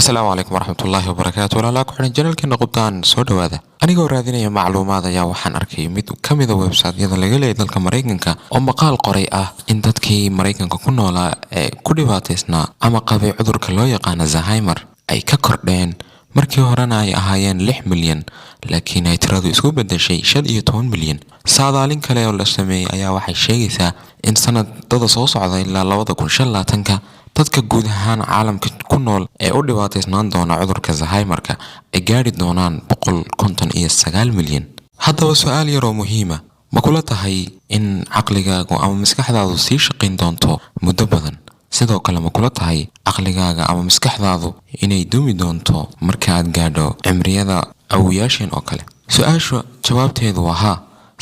Asalaamu calaykum waraxmatullaahi wabarakaatu. Walaalaa ku xidhan channelkeena Qubtaan, soo dhowaada. Anigoo raadinaya macluumaad ayaa waxaan arkay mid ka mida websiteyada laga leeyay dalka Maraykanka oo maqaal qoray ah in dadkii Maraykanka ku noolaa ee ku dhibaataysnaa ama qabay cudurka loo yaqaano Alzheimer ay ka kordheen. Markii horena ay ahaayeen 6 milyan, laakiin ay tiradu isku bedeshay 15 milyan. Saadaalin kale oo la sameeyey ayaa waxay sheegaysaa in sanadada soo socda ilaa 2025-ka dadka guud ahaan caalamka ku nool ee u dhibaataysnaan doona cudurka Alzheimerka ay gaadhi doonaan 159 milyan. Haddaba su-aal yaroo muhiima: ma kula tahay in caqligaagu ama maskaxdaadu sii shaqayn doonto muddo badan? Sidoo kale, ma kula tahay caqligaaga ama maskaxdaadu inay dumi doonto marka aad gaadho cimriyada awowayaasheen oo kale? Su-aasha jawaabteedu waa haa,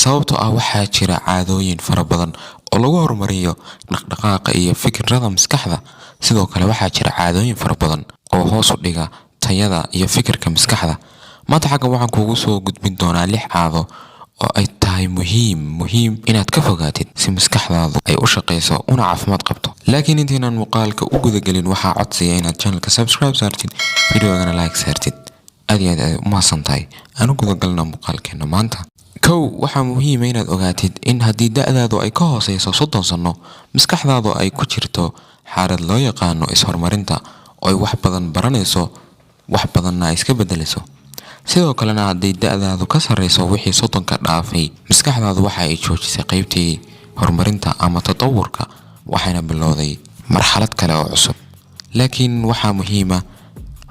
sababtoo ah waxaa jira caadooyin fara badan oo lagu horumariyo dhaqdhaqaaqa iyo fikirada maskaxda. Sidoo kale waxaa jira caadooyin fara badan oo hoos u dhiga tayada iyo fikirka maskaxda. Maanta xaggan waxaan kuugu soo gudbin doonaa lix caado oo ay tahay muhiim muhiim inaad ka fogaatid si maskaxdaadu ay u shaqayso una caafimaad qabto. Laakiin intaynaan muuqaalka u gudagelin, waxaa codsiya inaad channelka subscribe saartid, videogana like saartid. Aad iyo aad ay u mahadsan tahay. Aan u gudagalna muuqaalkeena maanta. Kow, waxaa muhiima inaad ogaatid in haddii da-daadu ay ka hooseyso 30 sano, maskaxdaadu ay ku jirto xaalad loo yaqaano is-horumarinta, oo ay wax badan baranayso, wax badanna ay iska bedelayso. Sidoo kalena hadday da-daadu ka sarreyso wixii 30-ka dhaafay, maskaxdaadu waxa ay joojisay qeybtii horumarinta ama tatawurka, waxayna bilowday marxalad kale oo cusub. Laakiin waxaa muhiima,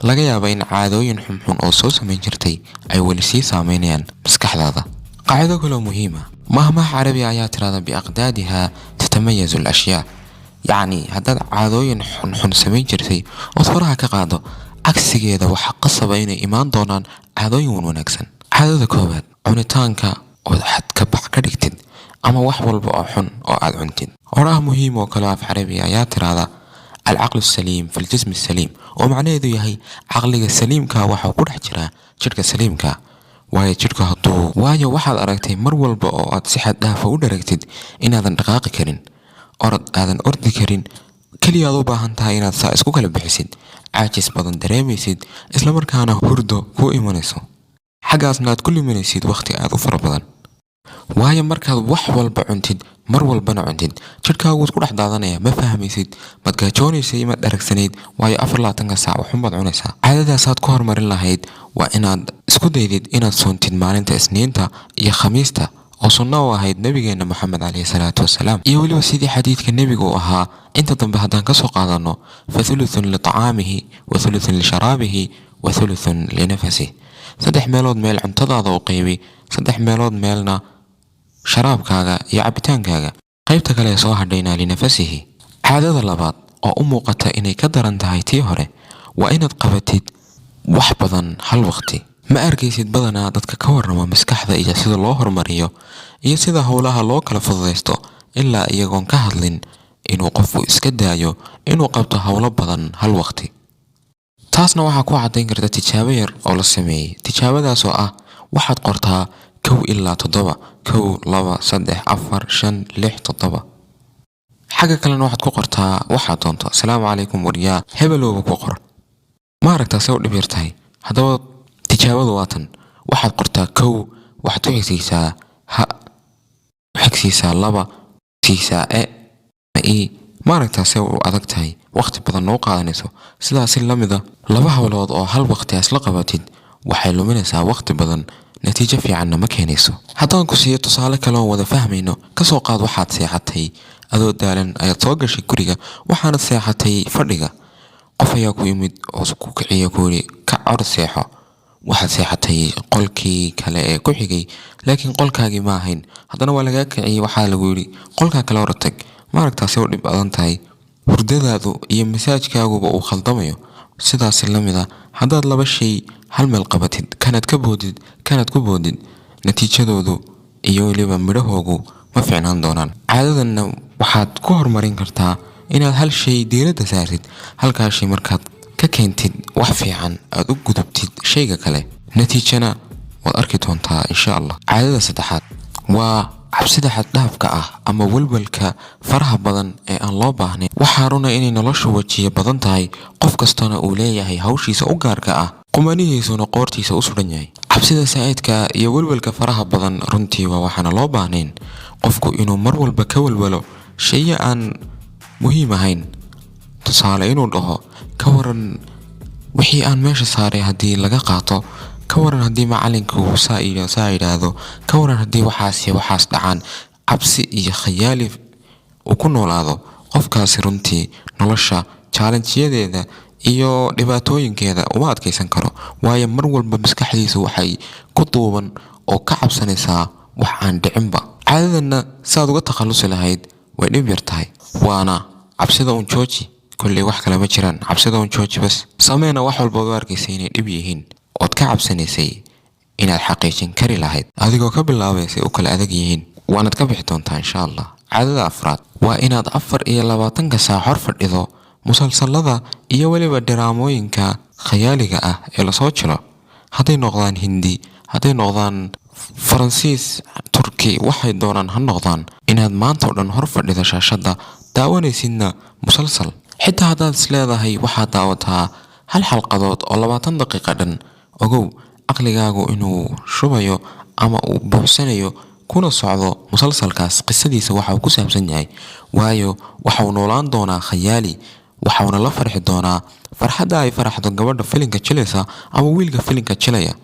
laga yaaba in caadooyin xunxun oo soo samayn jirtay ay weli sii saameynayaan maskaxdaada. Qaacido kaloo muhiima: mahmaha carabiga ayaa tirahda "بأضدادها تتميز الأشياء". Yacni haddaad caadooyin xunxun samayn jirtay ood faraha ka qaado, cagsigeeda waxaa qasaba inay imaan doonaan caadooyin wan wanaagsan. Caadada koowaad: cunitaanka ood xad ka bax ka dhigtid ama wax walba oo xun oo aad cuntid. Oraah muhiim oo kaloo af carabiga ayaa tirahda "العقل السليم في الجسم السليم", oo macnaheedu yahay caqliga saliimka waxaa ku dhex jiraa jidhka saliimka. Waayo jidhku hadduu waayo waxaad aragtay mar walba oo aad si xad dhaafa u dharagtid inaadan dhaqaaqi karin, orod aadan ordi karin, keliya aad u baahan tahay inaad saa isku kala bixisid, caajis badan dareemaysid, islamarkaana hurdo kuu imanayso, xaggaasna aad ku luminaysid wakhti aad u fara badan. Waayo markaad wax walba cuntid, mar walbana cuntid, jidhkaagu isku dhex daadanaya. Ma fahmaysid maad gaajoonaysay, maad dharagsanayd, waayo 24-ka saac waxunbaad cunaysaa. Caadadaasaad ku horumarin lahayd waa inaad isku daydid inaad soontid maalinta Isniinta iyo Khamiista, oo sunno u ahayd Nebigeenna Moxamed caleyhi salaatu wasalaam, iyo weliba sidii xadiidka nebigu u ahaa inta dambe haddaan kasoo qaadano: "فثلث لطعامه وثلث لشرابه وثلث لنفسه". Saddex meelood meel cuntadaada u qaybi, saddex meelood meelna sharaabkaaga iyo cabitaankaaga, qaybta kale ee soo hadhayna لنفسه. Caadada labaad oo u muuqata inay ka daran tahay tii hore waa inaad qabatid wax badan hal waqti. Ma arkaysid badanaa dadka ka warrama maskaxda iyo sida loo horumariyo iyo sida howlaha loo kala fududaysto ilaa iyagoon ka hadlin inuu qofku iska daayo inuu qabto howlo badan hal waqti? Taasna waxaa ku caddayn karta tijaabo yar oo la sameeyey. Tijaabadaas oo ah: waxaad qortaa 1 ilaa 7, 1, 2, 3, 4, 5, 6, 7. Xagga kalena waxaad ku qortaa waxaad doonto: "Asalaamu calaykum, waryaa hebelowba" ku qor. Ma aragtaa see u dhib yar tahay? Haddaba tijaabadu waa tan: waxaad qortaa 1, waxaad ku xigsiisaa ha, ku xigsiisaa 2, xigsiisaa e i. Ma aragtaa see u adag tahay, waqti badan noo qaadanayso? Sidaasi la mida, laba howlood oo hal waqti isla qabatid waxay luminaysaa waqti badan, natiijo fiicanna ma keenayso. Haddaan ku siiyo tusaale kale oon wada fahmayno: kasoo qaad waxaad seexatay adoo daalan ayaad soo gashay guriga, waxaanad seexatay fadhiga. Qof ayaa ku yimid oo ku kiciya, ku yidhi: "Kac, or seexo." Waxaad seexatay qolkii kale ee ku xigay, laakiin qolkaagii ma ahayn. Haddana waa lagaa kiciyey, waxaa lagu yidhi: "Qolkaa kale hor tag." Ma aragtaa see u dhib badan tahay, hurdadaadu iyo masaajkaaguba uu khaldamayo? Sidaasi la mid a, haddaad laba shay hal meel qabatid, kanaad ka boodid, kanaad ku boodid, natiijadoodu iyo weliba midhahoogu ma fiicnaan doonaan. Caadadanna waxaad ku horumarin kartaa inaad hal shay diiradda saartid. Halkaa shay markaad ka keentid wax fiican, aad u gudubtid shayga kale, natiijana waad arki doontaa, insha Allah. Caadada saddexaad waa Cabsida xaddhaafka ah ama walwalka faraha badan ee aan loo baahnayn. Waxaa runa inay noloshu wajiya badan tahay, qof kastana uu leeyahay hawshiisa u gaarka ah, qumanihiisuna qoortiisa u suran yahay. Cabsida saa'idka iyo walwalka faraha badan runtii waa waxaana loo baahnayn, qofku inuu mar walba ka walwalo shayo aan muhiim ahayn. Tusaale, inuu dhaho, "Ka waran wixii aan meesha saaray haddii laga qaato? Ka waran haddii macalinku saa saa yidhaahdo? Ka waran haddii waxaas iyo waxaas dhacaan?" Cabsi iyo khayaali uu ku noolaado qofkaasi runtii nolosha challengeyadeeda iyo dhibaatooyinkeeda uma adkeysan karo, waayo mar walba maskaxdiisu waxay ku duuban oo ka cabsanaysaa wax aan dhicinba. Caadadanna siaad uga takhalusi lahayd way dhib yar tahay, waana cabsida un jooji. Kolley wax kale ma jiraan, cabsida un jooji bas. Sameena wax walbaad u arkaysay inay dhib yihiin ood ka cabsanaysay inaad xaqiijin kari lahayd, adigoo ka bilaabaysay u kala adag yihiin, waanaad ka bixi doontaa, insha Allah. Caadada afraad waa inaad 24-ka saac hor fadhido musalsalada iyo weliba dhiraamooyinka khayaaliga ah ee lasoo jilo, hadday noqdaan Hindi, hadday noqdaan Faransiis, Turki, waxay doonaan ha noqdaan, inaad maanta o dhan hor fadhido shaashadda, daawanaysidna musalsal. Xitaa haddaad is leedahay waxaad daawataa hal xalqadood oo 20 daqiiqa dhan, ogow caqligaagu inuu shubayo ama uu buuxsanayo kuna socdo musalsalkaas qisadiisa waxa uu ku saabsan yahay, waayo waxauu noolaan doonaa khayaali, waxauna la farxi doonaa farxadda ay faraxdo gabadha filinka jilaysa ama wiilka filinka jilaya,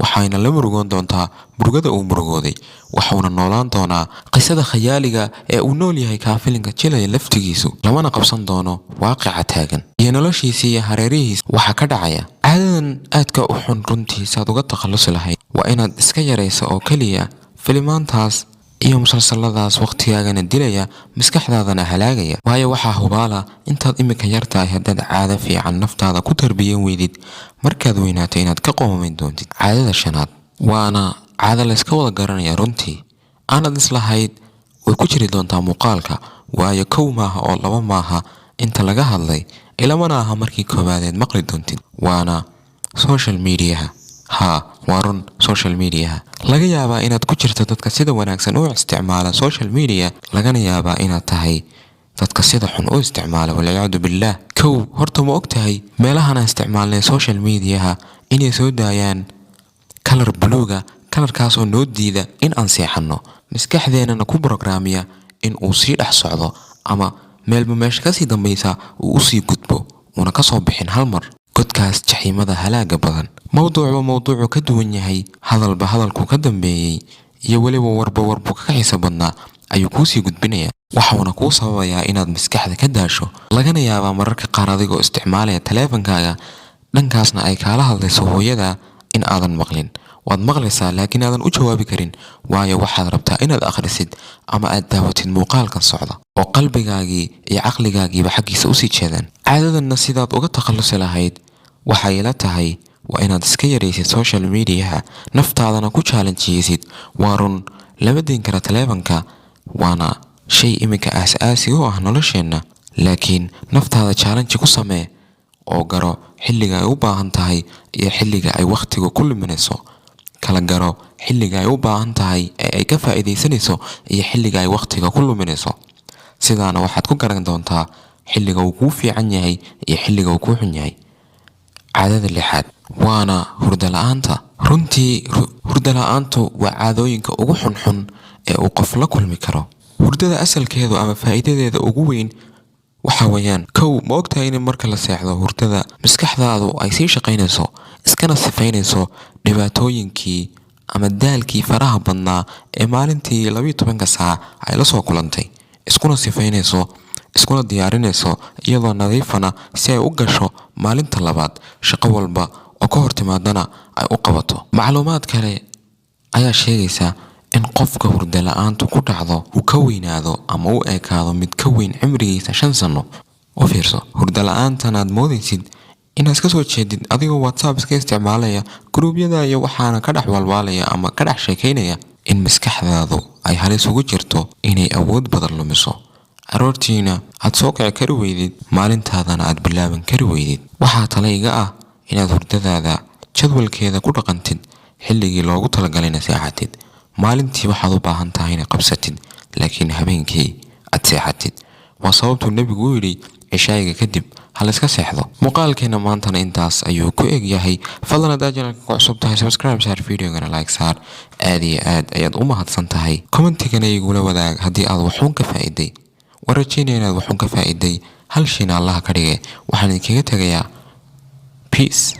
waxayna la murugoon doontaa murugada uu murugooday. Waxuuna noolaan doonaa qisada khayaaliga ee uu nool yahay kaa filinka jilaya laftigiisu, lamana qabsan doono waaqica taagan iyo noloshiisa iyo hareerihiisa waxa ka dhacaya. Caadadan aadka u xun runtii saad uga takhalusi lahayd waa inaad iska yarayso oo keliya filimaantaas iyo musalsaladaas waqtigaagana dilaya, maskaxdaadana halaagaya, waayo waxaa hubaala intaad imika yar tahay haddaad caado fiican naftaada ku tarbiyan weydid, markaad weynaato inaad ka qoomamayn doontid. Caadada shanaad waana caado layska wada garanaya runtii, aanad islahayd way ku jiri doontaa muuqaalka, waayo kow maaha oo laba maaha inta laga hadlay, ilamana aha markii koobaadeed maqli doontid, waana social mediaha. Haa, waa run, social mediaha. Laga yaabaa inaad ku jirto dadka sida wanaagsan u isticmaala social media, lagana yaabaa inaad tahay dadka sida xun u isticmaala, walciyaadu billaah. Kow, horta ma og tahay meelahan aan isticmaalnay social mediaha inay soo daayaan color buluuga, colorkaasoo noo diida in aan seexanno, maskaxdeennana ku brograamiya in uu sii dhex socdo ama meelba meesha kasii dambaysa uu usii gudbo, uuna kasoo bixin hal mar godkaas jaxiimada halaaga badan? Mowduucba mowduucu ka duwan yahay, hadalba hadalku ka dambeeyey, iyo weliba warba warbu ka xiisa badnaa ayuu kuusii gudbinayaa, waxauna kuu sababayaa inaad maskaxda ka daasho. Lagana yaabaa mararka qaar adigoo isticmaalaya taleefankaaga, dhankaasna ay kaala hadlayso hooyada, in aadan maqlin. Waad maqlaysaa, laakiin aadan u jawaabi karin, waayo waxaad rabtaa inaad akhrisid ama aad daawatid muuqaalkan socda oo qalbigaagii iyo caqligaagiiba xaggiisa usii jeedaan. Caadadanna sidaad uga takhallusi lahayd waxay la tahay waa inaad iska yaraysid social mediaha, naftaadana ku challengeysid. Waa run, lama dayn kara taleefanka, waana shay iminka aas-aasi u ah nolosheenna, laakiin naftaada challenge ku samee oo garo xilliga ay u baahan tahay iyo xilliga ay wakhtiga ku luminayso. Kala garo xilliga ay u baahan tahay ee ay ka faa'iidaysanayso iyo xilliga ay wakhtiga ku luminayso. Sidaana waxaad ku garan doontaa xilliga uu kuu fiican yahay iyo xilliga uu kuu xun yahay. Caadada lixaad waana hurdo la-aanta. Runtii hurdo la-aantu waa caadooyinka ugu xunxun ee uu qof la kulmi karo. Hurdada asalkeedu ama faa'iidadeeda ugu weyn waxa weeyaan, kow, ma ogtahay in marka la seexdo hurdada maskaxdaadu ay sii shaqaynayso, iskana sifaynayso dhibaatooyinkii ama daalkii faraha badnaa ee maalintii 12-ka saac ay la soo kulantay, iskuna sifaynayso, iskuna diyaarinayso iyadoo nadiifana si ay u gasho maalinta labaad, shaqo walba oo ka hor timaadana ay u qabato? Macluumaad kale ayaa sheegaysa in qofka hurdo la-aantu ku dhacdo uu ka weynaado ama u ekaado mid ka weyn cimrigiisa 5 sano. U fiirso, hurdo la-aantan aad moodaysid inaad iska soo jeedid adigoo WhatsApp iska isticmaalaya, guruubyada iyo waxaana ka dhex walwaalaya ama ka dhex sheekaynaya, in maskaxdaadu ay halis ugu jirto inay awood badan lumiso, aroortiina aad soo kici kari weydid, maalintaadana aad bilaaban kari weydid. Waxaa tale iga ah inaad hurdadaada jadwalkeeda ku dhaqantid, xilligii loogu talagalayna seexatid. Maalintii waxaad u baahan tahay inay qabsatid, laakiin habeenkii aad seexatid. Waa sababtuu Nebigu u yidhi cishaayiga kadib ha layska seexdo. Muuqaalkeena maantana intaas ayuu ku egyahay. Fadlan, haddaad channelka ku cusub tahay, subscribe saar, videogana like saar. Aad iyo aad ayaad u mahadsan tahay. Commentigana igula wadaag haddii aad waxuun ka faa'iiday. Waan rajeynaya inaad waxuun ka faa'iiday. Hal shayna Allaha ka dhige. Waxaan idinkaga tegayaa peace.